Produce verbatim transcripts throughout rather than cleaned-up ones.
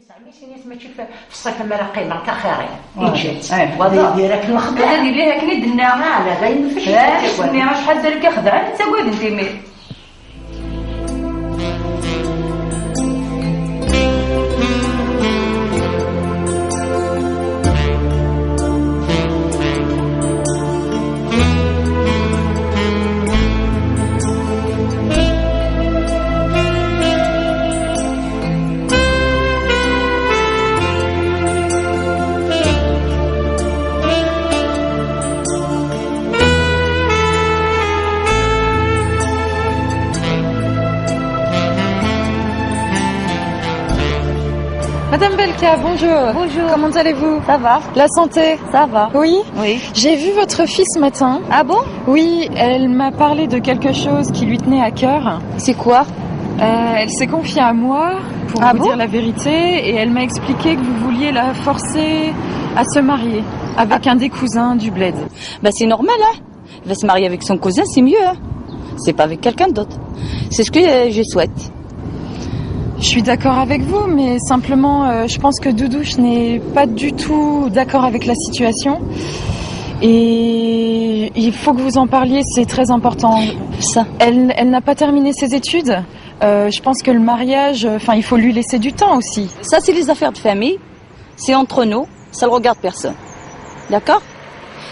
Mačči f-, f ṣṣifa mi ara qqimeɣ, taxir-iw. Yeǧǧa-tt. Waḍu. Diri akken lxedɛa. Ad yili akken i d-nniɣ. Ala, d ayen fec. Acḥal d arga xedɛen, ttagaden timi. Madame Belka, bonjour. Bonjour. Comment allez-vous ? Ça va ? La santé ? Ça va. Oui ? Oui. J'ai vu votre fille ce matin. Ah bon ? Oui, elle m'a parlé de quelque chose qui lui tenait à cœur. C'est quoi ? Euh, elle s'est confiée à moi pour Ah vous bon ? dire la vérité et elle m'a expliqué que vous vouliez la forcer à se marier avec un des cousins du bled. Bah, c'est normal, hein. Elle va se marier avec son cousin, c'est mieux, hein. C'est pas avec quelqu'un d'autre. C'est ce que, euh, je souhaite. Je suis d'accord avec vous, mais simplement, euh, je pense que Doudouche n'est pas du tout d'accord avec la situation. Et il faut que vous en parliez, c'est très important. Ça. Elle, elle n'a pas terminé ses études. Euh, je pense que le mariage, euh, enfin, il faut lui laisser du temps aussi. Ça, c'est les affaires de famille. C'est entre nous. Ça ne regarde personne. D'accord ?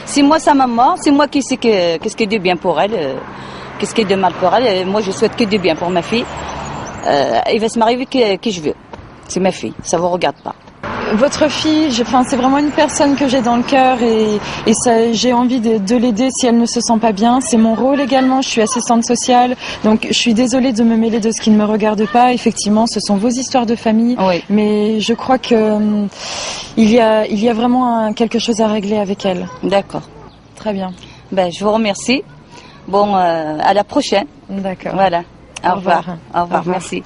C'est moi sa maman. C'est moi qui sais que, qu'est-ce qui est de bien pour elle, euh, qu'est-ce qui est de mal pour elle. Et moi, je souhaite que du bien pour ma fille. Euh, elle va se marier avec qui, qui je veux. C'est ma fille. Ça ne vous regarde pas. Votre fille, je, enfin, c'est vraiment une personne que j'ai dans le cœur et, et ça, j'ai envie de, de l'aider si elle ne se sent pas bien. C'est mon rôle également, je suis assistante sociale, donc je suis désolée de me mêler de ce qui ne me regarde pas. Effectivement, ce sont vos histoires de famille, Oui. mais je crois que, hum, il y a, il y a vraiment un- quelque chose à régler avec elle. D'accord. Très bien. Ben, je vous remercie. Bon, euh, à la prochaine. D'accord. Voilà. Au Au revoir. revoir. Au revoir. Au revoir. Merci.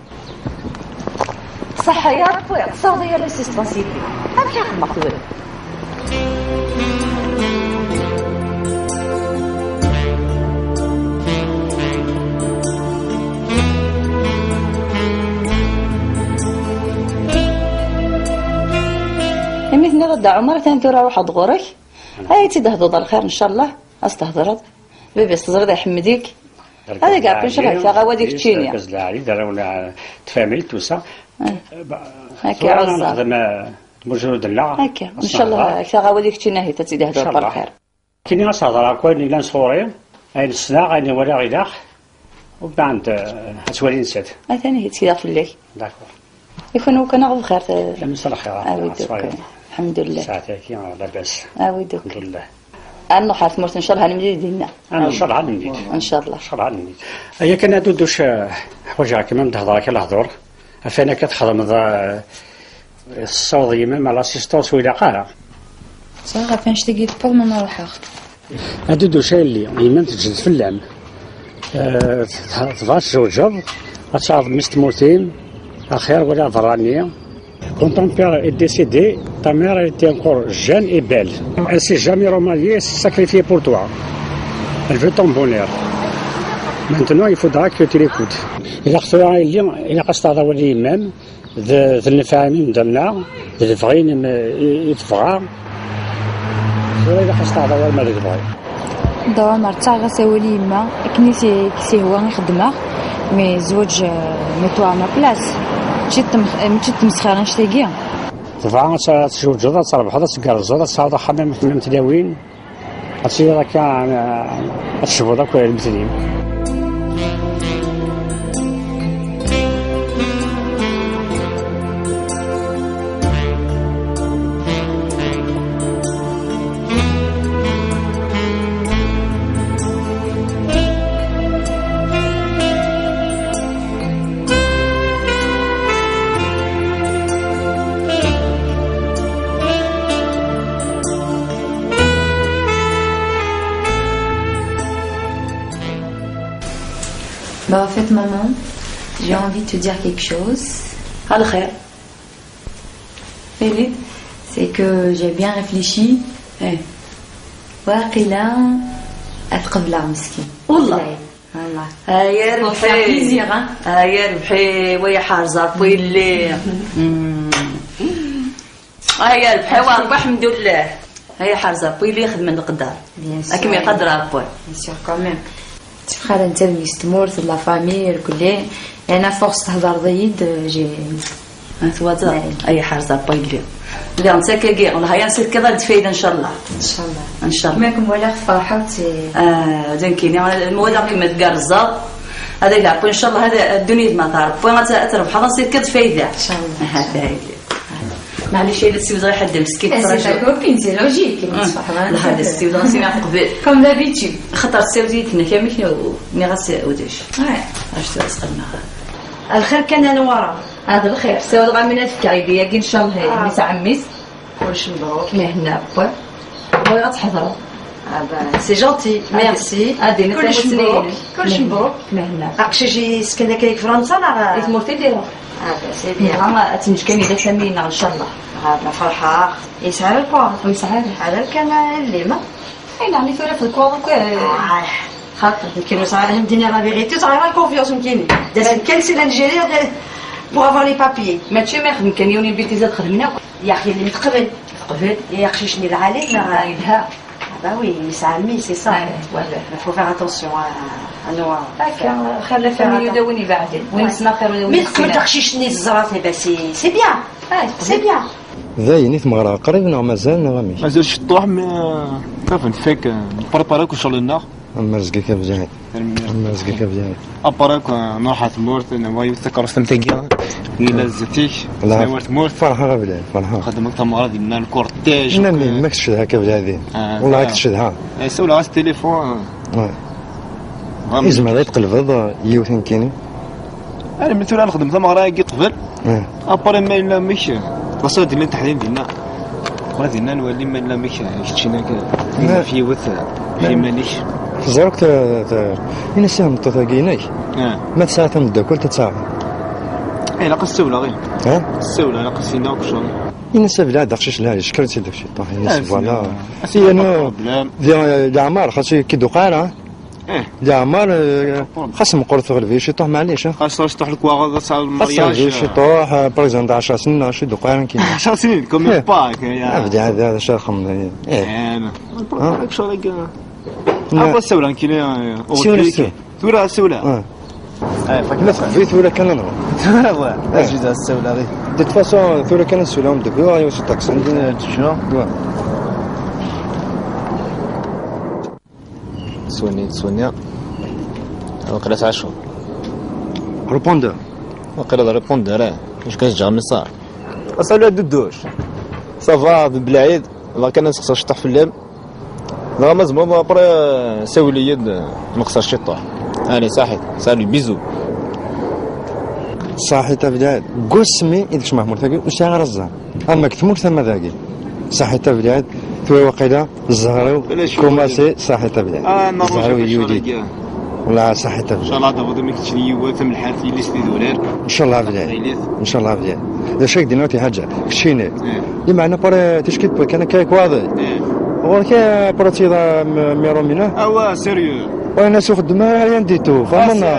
صح يا ربي، تصور يا l'assistance يدي. أنا شاخ مقبول. Imi tenniḍ a Dda Ɛumer, atan tura ruḥeɣ-d ɣur-k. Ay, ad tt-id-hduḍ ɣer lxir, ncallah. Ad s-thedreḍ. Baba-s teẓriḍ iḥemmel-ik. Ad iɛreq ncallah taɣawa di keččini. Argaz lɛali, d arraw n tfamilt, tusa. Akka, tura ɛuzza. Nexdem, eh, tmujrud-nneɣ. Akka, ncallah, taɣawa di keččini ahit ad tt-id-hduḍ ɣer lxir. Kini ad s-hedreɣ akk ayen yellan sɣur-i, ayen ssneɣ, ayen walaɣ ilaq, u beɛd, eh, ad twali nettat. Atan ihi ttkileɣ fell-ak. D'accord. I kunwi kan aɣ bxir. Lmesra lxir. Awi-d akk. Lḥemdullah. Saɛat-agi labas. Awi-d akk. Lḥemdullah. Ad nruḥ ɣer tmurt, ncallah ad nemlil dinna. Ah, ncallah ad nemlil. Ncallah. Ncallah ad nemlil. Aya kan a Duduc, eh, ḥwaǧeɣ-kem ad d-hedreɣ kan lehdur. Afan akka txedmeḍ, eh, tessaweḍ yemma-m à l'assistance ur ilaq ara. Ẓriɣ ɣef annect-agi tewweḍ ma ma ruḥeɣ. A Duduc a yelli, yemma-m teǧǧed fell-am. Eh, tebɣa ad tzewǧeḍ, ad taɣeḍ mmi-s tmurt-im, axir wala berrani. Quand ton père est décédé, ta mère était encore jeune et belle. Elle s'est jamais remariée, elle s'est sacrifiée pour toi. Elle veut ton bonheur. Maintenant, il faudra que tu l'écoutes. Ilaq tura a yelli, ilaq ad s-taɣeḍ awal i yemma-m. D, d nnfeɛ i d-tenna, d lebɣi-inem i, i tebɣa. Tura ilaq ad s-teɛḍa war ma d lebɣi. Dda Ɛumer, ttaɣeɣ-as awal i yemma, akken i s-, i s-ihwa i xeddmeɣ, mais zzwaǧ, euh, mettu à ma place. Mačči d tmex-, mačči d tmesxir annect-agi. Tebɣa ad tt-, ad tzewǧeḍ, ad trebḥeḍ, ad tgerrzeḍ, ad tesɛuḍ axxam am, am tlawin. Ad tiliḍ akka, ad tecbuḍ akk lmetnin. Bah, en fait, maman, j'ai envie de te dire quelque chose. Alxir. Felid, c'est que j'ai bien réfléchi. Eh. Waqila ad qebleɣ meskin. Wallah. Wallah. Aya rbeḥ. Plaisir, hein. Aya rbeḥ, wa iḥerz ɣef willi. Mm. Aya rbeḥ, wa Rebbi, ḥemdullah. Aya ḥerz Rebbi, ili ixedmen leqder. Bien sûr. Akken iqader Rebbi. Bien sûr, quand même. Tifxar netta d mmi-s n tmurt, d la famille, irkelli. Yeɛni, à force thedreḍ-iyi-d, j'ai... Twata. Aya ḥerz Rebbi, ili. Lliɣ nettakagi, lhaya nsikiḍ ad d-fayda, ncallah. Ncallah. Ncallah. Ma kem walaɣ tferḥeḍ, c'est... Ah, d nekkini, mwalaɣ-kem tgerrzeḍ. Ad ak-leɛqu, ncallah, ad ddunit ma teṛebbi, ad trebḥeḍ, ad nsikiḍ fayda. Ncallah. Ahat, ahat. Maɛlic, ay la ssiwzeɣ i ḥedd meskin. Eh, c'est ta copine, c'est logique. Lha, la ssiwzeɣ-as i qbel. Comme d'habitude. Xaṭer ssiwzeɣ-as amek, nniɣ-as ulac. Ouais. Acu tura sqedmeɣ? Lxir kan a Nwara. Ah, d lxir. Ssiwzeɣ-am ad fkeɣ aydi-agi, ncallah, ah, mmi-s n ɛemmi-s. Kullec mebruk. Mehna, wa. Bɣiɣ ad tḥedreḍ. Ah ben, c'est gentil, merci. Ad d-iniɣ kullec mebruk, kullec mebruk. Mehna. Aqcic yesken akka deg Fransa neɣ? I tmurt i d-iruḥ. Ah ben, c'est bien. Yebɣa ad t-neǧǧ kan i Dda Sami-nneɣ, ncallah. Ah ben, ferḥeɣ. Yesɛa lkwaɣ. Ur yesɛi ara. Ala kan llim. Ay, neɣni tura f lkwaɣ akk, eh. Ah, xaṭer, nekkini ur sɛiɣ, ad m-d-iniɣ la vérité, ur sɛiɣ ara confiance nekkini. D ass kan si l'Algérie, de, pour avoir les papiers. Mačči ma yexdem kan yiwen n bêtise ad xedmen akk. Yaxi, llim teqbel. Teqbel. I aqcic-nni lɛali, neɣ? Ah, yelha. Ah bah oui, yesɛa mmi, c'est ça. Ah, voilà. Il faut faire attention à, à nous. Akka, xir la famille ula win ibeɛden. Win yessnen xir ula win yessnen. Mi teqbel aqcic-nni teẓra-t, eh ben, c'est, c'est bien. Ah, c'est bien. Dayen i tmeɣra, qrib neɣ mazal neɣ amek? Mazal ciṭṭuḥ, mi, euh, ma nfak, euh, nprépari akk ccɣel-nneɣ. Am Rrezg-ik a Bejɛid. Tanemmirt. Am Rrezg-ik a Bejɛid. Après, quoi, nruḥ ɣer tmurt, nwa yiwet takeṛṛust am tagi, yella zdat-ik, la, tnawar tmurt. Ferḥeɣ a Bejɛid, ferḥeɣ. Xedmeɣ tameɣra dinna, lkurtij. Nna-nni, ma k-tcedha akka a Bejɛid. Ah, wellah, ah, k-tcedha. Eh, sawleɣ-as téléphone. Ouais. Vraiment. Izmer ad tqelbeḍ, euh, yiwet nekkini? Armi tura nexdem tameɣra-agi qbel. Eh. Après, ma yella amek, ɣas ad d-ilin teḥdin dinna. Ɣas dinna nwali ma yella amek, keččini akka. Eh. Ɣef yiwet, eh, eh, iman-ik. Teẓriḍ, te-, te-, ini-as i tmeṭṭut-agi-inek. Eh. Ma tesɛa tameddakelt, ad tt-aɣeɣ. Eh, ilaq ad s-ssiwleɣ, ih. Eh? Ssiwleɣ, ilaq ad s-iniɣ akk ccɣel. Ini-as a Belɛid, aqcic lɛali, cekr-tt-id akk ciṭuḥ. Ini-as, eh, voilà. Di, eh, leɛmer, xas ki d-uqar, eh? Eh. Leɛmer, eh, xas meqqret tɣelbi ciṭuḥ, maɛlic, eh? Xas ciṭuḥ lekwaɣeḍ, ad tesɛa lmeryaj, eh, ciṭuḥ, eh, par exemple, ɛecra snin, neɣ acu d-uqaren kini. Ɛecra snin, comme, eh, pas, eh, ya. Abdi, hada, hada, acu ara xemmeḍ, eh. Eh, ma. Ah. Ssawleɣ kini, eh, siwel, siwel. Tura, siwleɣ. Ah. Eh, ma tebɣiḍ tura kan ad nruḥ. Tura, wa. Eh. Aziz, ssawleɣ. De toute façon, tura kan ad ssiwleɣ, am debut, ah, yiwen s taxi. Eh, tu vois. Ouais. Soni, Soni. Waqila tesɛa ccɣel. Répondeur. Waqila d répondeur, eh. Acu kan, ǧǧiɣ message. Salut a Doudouche. Ça va, Belɛid? Dɣa kan ad nseqsi ciṭuḥ fell-am. Dɣa ma tzemreḍ, après, sawel-iyi-d, nqeṣṣer ciṭuḥ. Allez, saḥit. Salut, bisous. Saḥit a Belɛid. Deg wasmi i d-kecmeɣ tmurt-agi, ur sɛiɣ ara zzheṛ. Ama deg tmurt, ama dagi. Saḥit a Belɛid. Tura waqila zzheṛ-iw, commencé, saḥit a Belɛid. Ah, zzheṛ-iw yuli. Wellah, saḥit a Belɛid. Inchallah, ad d-taweḍ imi kečč d yiwet tamelḥant, yelli-s d idurar. Inchallah a Belɛid. Inchallah a Belɛid. D acu i k-d-nniɣ, tiḥaǧa? Keččini. Eh. Di meɛna, après, ticki tewwi kan akka, quoi. Eh. Ɣur-k, eh, après, tiḍa, m-, mi rumina. Ah ouais, sérieux. Ouais, nas uxeddem, rien du tout. Vraiment.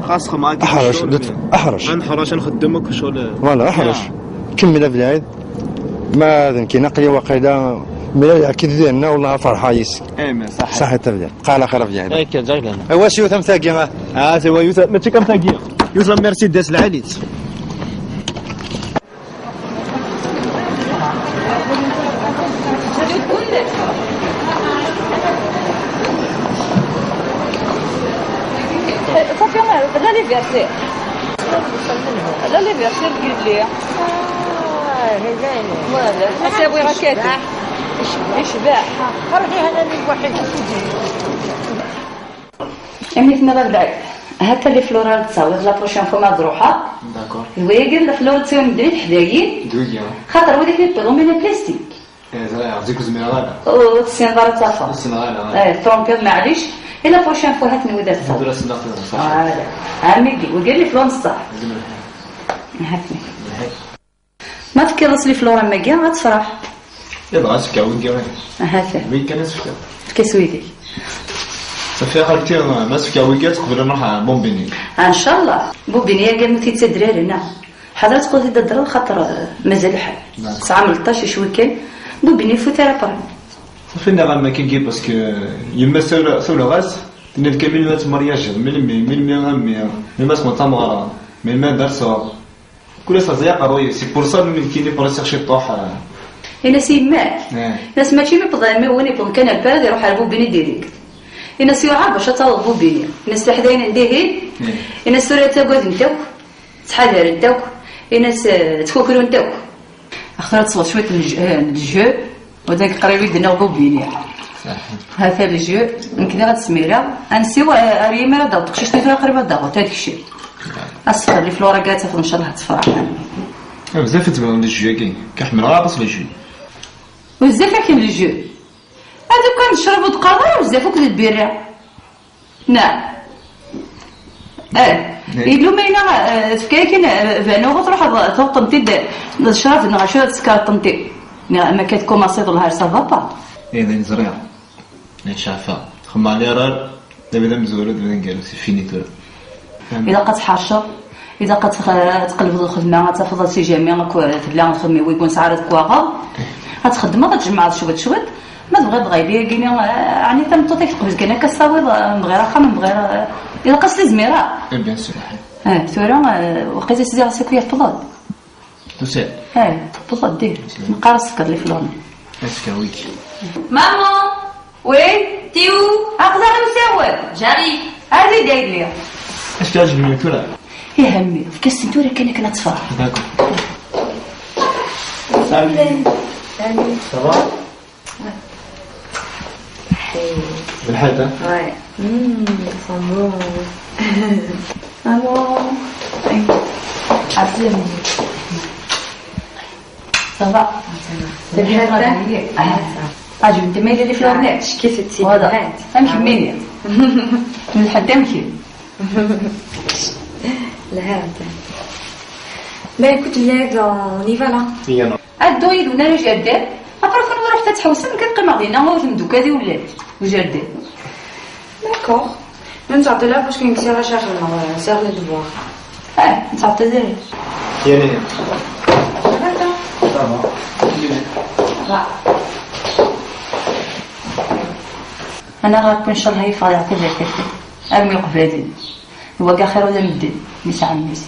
Xas, eh, xas xedmeɣ akka. Aḥrec, ccɣel, d-, aḥrec. Ad neḥrec, ad nxeddem akk ccɣel. Voilà, aḥrec. Ya. Kemmel a Belɛid. Ma d nekkini aql-i waqila, mi ara yeɛkid dinna, wellah ferḥeɣ yis-k. Eh, mais saḥit. Saḥit a Belɛid. Qal axir a Belɛid. Akka, ǧaglana. Awa s yiwet am tagi, ah. Ah, c'est vrai, yiwet, mačči kam tagi. Yiwet la Mercedes lɛali-tt. Safi, la liberté. La liberté de Guilly. Ah, هذايا. Voilà. Asawi raket. Yecbeḥ. Yecbeḥ. روحي هنا للوحيد. Imi tenniḍ a Belɛid, ha-t-a les fleurs ara d-tawiḍ la prochaine fois ma d-ruḥeɣ. D'accord. D wayagi la fleur ttawin-d di teḥdayin. D wigi, ah. Xaṭer widak i yewwiḍ umina plastik. Eh, ẓriɣ, zik ur zmireɣ ara. Ur tessineḍ ara ad tafeḍ. Ur ssineɣ ara, ah. Eh, trompiḍ, maɛlic. Et la prochaine fois, ha-ten wid ara d-tawiḍ. Tura ssneɣ-ten, ṣaḥit. Voilà. Ɛmigi, wigi les fleurs n ṣṣeḥ. Zemreɣ. Ha-ten. Zemreɣ. Ma tefkiḍ-as les fleurs am wagi, ad tefreḥ. Yebɣa ad s-fkeɣ wigi. Ahat. Wigi kan ad s-fkeɣ. Efk-as wigi. Safi a xalti, ma s-fkeɣ wigi, ad teqbel ad nruḥ ɣer Bombini. Ah, ncallah. Bombini-agi armi ur t-yettader ara, neɣ? Ḥader ad teqqleḍ-id ad d-terreḍ, xaṭer, eh, mazal lḥal. Tesɛa mleṭṭac icwi kan, Bubini ifut ara prin. Safi, nniɣ-am akka-agi, parce que yemma-s tura, tura ɣas, tenna-d kan melmi ad temmaryajeḍ, melmi, melmi a mmi, melmi ad txedmeḍ tameɣra, melmi ad d-terseḍ. Kul ass ẓẓay aqerruy-is, c'est pour ça nekkini pressé ciṭuḥ, eh. Ini-as i yemma-k. Eh. Ini-as mačči mi wwḍen, mi wwin, wwḍen kan ar Paris, ad iruḥ ar Bubini direct. Ini-as yuɛer bac ad taweḍ Bubini. Ini-as tiḥdayin n dihin. Eh. Ini-as tura ttagaden-t akk, ttḥadaren-t akk. Ini-as, eh, ttkukrun-t akk. Axaṭer ad tesweḍ cwiṭ n lj-, eh, n lju, u d nekk qrib i d-nniɣ Bubini. Saḥi. Hata lju, nekk diɣ ad smireɣ. Ansi wa, ar yimir ad d-taweḍ teqcict-nni tura qrib ad d-taweḍ, ad tekcem. Ad s-teffer liflur akka ad tafeḍ, ncallah ad tefreḥ. Ah, bezzaf i tebɣiḍ lju-agi. Ka ḥemmleɣ aṭas lju. Bezzaf akken lju. Ad akk ad necreb ur d-qqareḍ ara bezzaf akk d lbirra. Neɣ? Eh, eh. Illu ma yella, eh, tefka-yak-in, eh, banu, ad truḥeḍ tuɣeḍ-tent-id d ccrab neɣ acu ad teskreḍ-tent-id. Neɣ ma akka tkumaṣiḍ lhar, ça va pas. Eh, d ayen ẓriɣ. Neɣ ceɛfeɣ. Xemmeɣ lirar, d abrid amezwaru, d abrid aneggaru, c'est fini tura. Ilaq ad tḥerceḍ, ilaq ad tx-, ad tqelbeḍ lxedma, ad tafeḍ si jamais akk tella lxedma-agi ur nesɛi ara deg waɣeḍ. Ad txeddmeḍ, ad tjemɛeḍ cwiṭ cwiṭ. Ma tebɣiḍ dɣa yili-agi-ni, eh, ɛni tameṭṭut-ik teqbel kan akka tessawiḍ, eh, mebɣir axxam, mebɣir, eh, ilaq-as tizmira. Eh, bien sûr. Eh, tura, eh, waqila s-ziɣ-as akk yefḍel. Tusa. Eh, tewweḍ-d, ih. Neqqar-as tefkeḍ liflur-nni. Azekka wiki. Maman! Oui? T'es où? Aql-aɣ imsawal. J'arrive. Ardi-d ay lliɣ. Azekka ad jemɛen tura. Ih a mmi, efk-as-ten tura kan akken ad tefreḥ. D'accord. Salut. Salut. Ça va? Hey. Belḥal, hein? Ouais. Mmh, ils sont beaux. Maman. Hey. Abdel. Ça va? Ça va. C'est bien. Belḥal, hein? Ah, ça. Ah, je vais te mettre les fleurs. Ah, je kiffe cette. Voilà. Amek mini? Belḥal, amek? Belḥal. Ben, écoute, Lève, on y va là. Ad dduɣ yid-wen ar ujerdir, après kenwi ruḥet ad tḥewsem, nekk ad qqimeɣ dinna, ur temdukal i ulal, ujerdir. D'accord. Nettɛeṭṭil ara parce que nekk sɛiɣ acu ara xedmeɣ, sɛiɣ les devoirs. Ah, nettɛeṭṭil ara. Yamina. Ça va? Anaɣ akk, ncallah, yeffeɣ leɛtab ar tafat. Armi uqbalen. Wagi axir ula medden, mi sɛan mmi-s.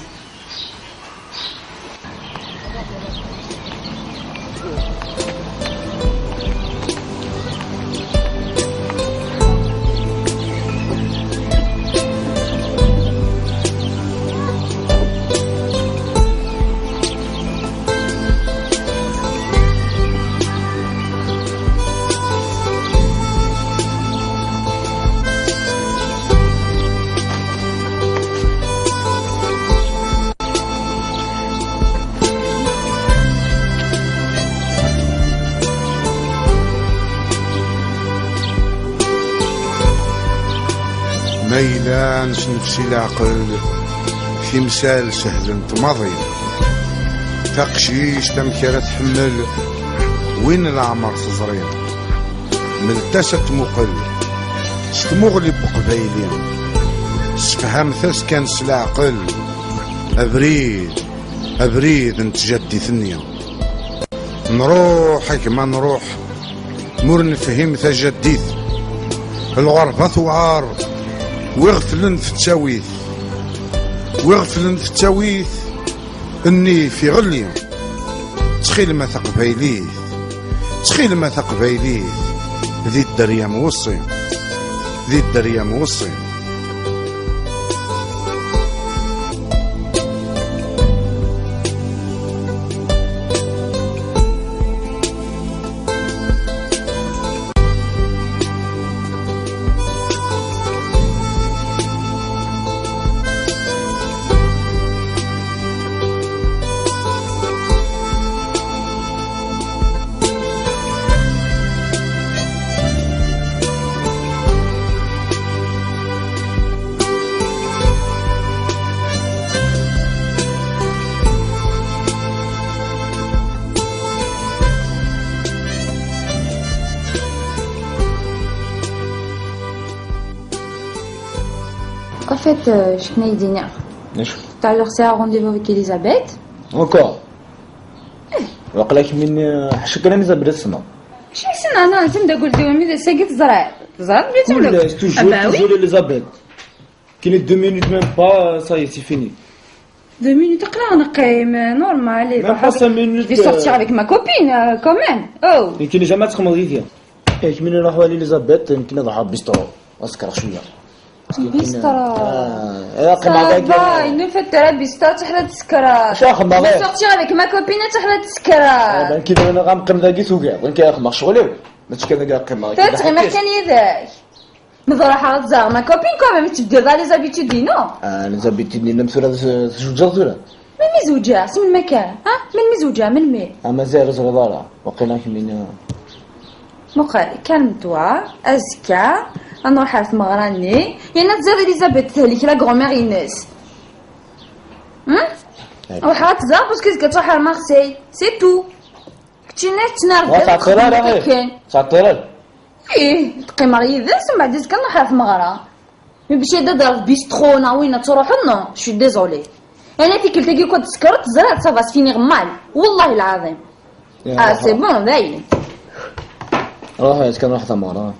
Ma yella nesnefsi leɛqel, timsal sehlent maḍi. Taqcict amek ara tḥemmel win leɛmer teẓri? Mlet-as ad tmuqel s tmuɣli n uqbayli. Sefhamet-as kan s leɛqel abrid, abrid n tjaddit-nni. Nruḥ a gma nruḥ, ma ur nefhim tajaddit. Lɣerba tewɛer, wi ɣeflen tettawit, wi ɣeflen tettawit. Nnif iɣelli. Ttxil-m a taqbaylit, ttxil-m a taqbaylit, di dderya n weṣṣi, di dderya n weṣṣi. En fait, euh, je suis venue dire. Tout à l'heure, c'est un rendez-vous avec Elisabeth. Encore. Waqila kemmini ḥaca kan Elizabeth i tessneḍ. Acu i ssneɣ, non, d tamdakelt-iw, mi d ass-agi teẓriḍ. Teẓriḍ mi d tamdakelt. Toujours, ah, bah oui, toujours Elizabeth. Kini deux minutes même pas, ça y est, c'est fini. Deux minutes, aql-aɣ neqqim, normal. Même pas cinq minutes, je vais sortir avec ma copine, euh, quand même. Oh. Kini jamais ad txedmeḍ yid-i. Yak mi nruḥ wali Elizabeth, nekni ad nruḥ ɣer bistro. Ad sekreɣ cwiya. Bistro. Ah, eh, qqimeɣ dagi. Ça va, il nous fait très bistro, ur ttḥla ad tsekreḍ. Acu ara xedmeɣ, eh? Je vais sortir avec ma copine, ur ttḥla ad tsekreḍ. Ah, ben, kida ad qqim dagi tugiḍ, nekk ad xedmeɣ ccɣel-iw. Mačči kan dagi ad qqimeɣ. Tura ttɣimiɣ kan yid-k. Ma d ruḥeɣ ad ẓreɣ ma copine, quand même, tu devais les habitudes, non? Ah, les habitudes, tura tezweǧeḍ tura. Melmi zewǧeɣ? Si melmi akka? Ha? Melmi zewǧeɣ? Melmi? Ah, mazal ur teẓriḍ ara. Waqila kemmini. Muqel, calme-toi. Azekka, ad nruḥ ɣer tmeɣra-nni. Yerna teẓriḍ Elizabeth tehlek la grand-mère-ines. Hmm? Ruḥeɣ ad tẓer, parce que azekka ad truḥ ɣer Marseille. C'est tout. Keččini ad tettnardeḍ. Ur teɛṭil ara, eh. Akken. Teɛṭil ara. Ih, teqqimeɣ yid-s, mbeɛd azekka nruḥ ɣer tmeɣra. Mi bac ad d-terreḍ bistro neɣ win ad truḥeḍ, non, je suis désolée. Ana tikkelt-agi akk ad tsekreḍ, teẓriḍ, ça va se finir mal. Wallahi lɛaḍim. Ah, c'est bon, dayen. Ruḥ, azekka nruḥ tmeɣra.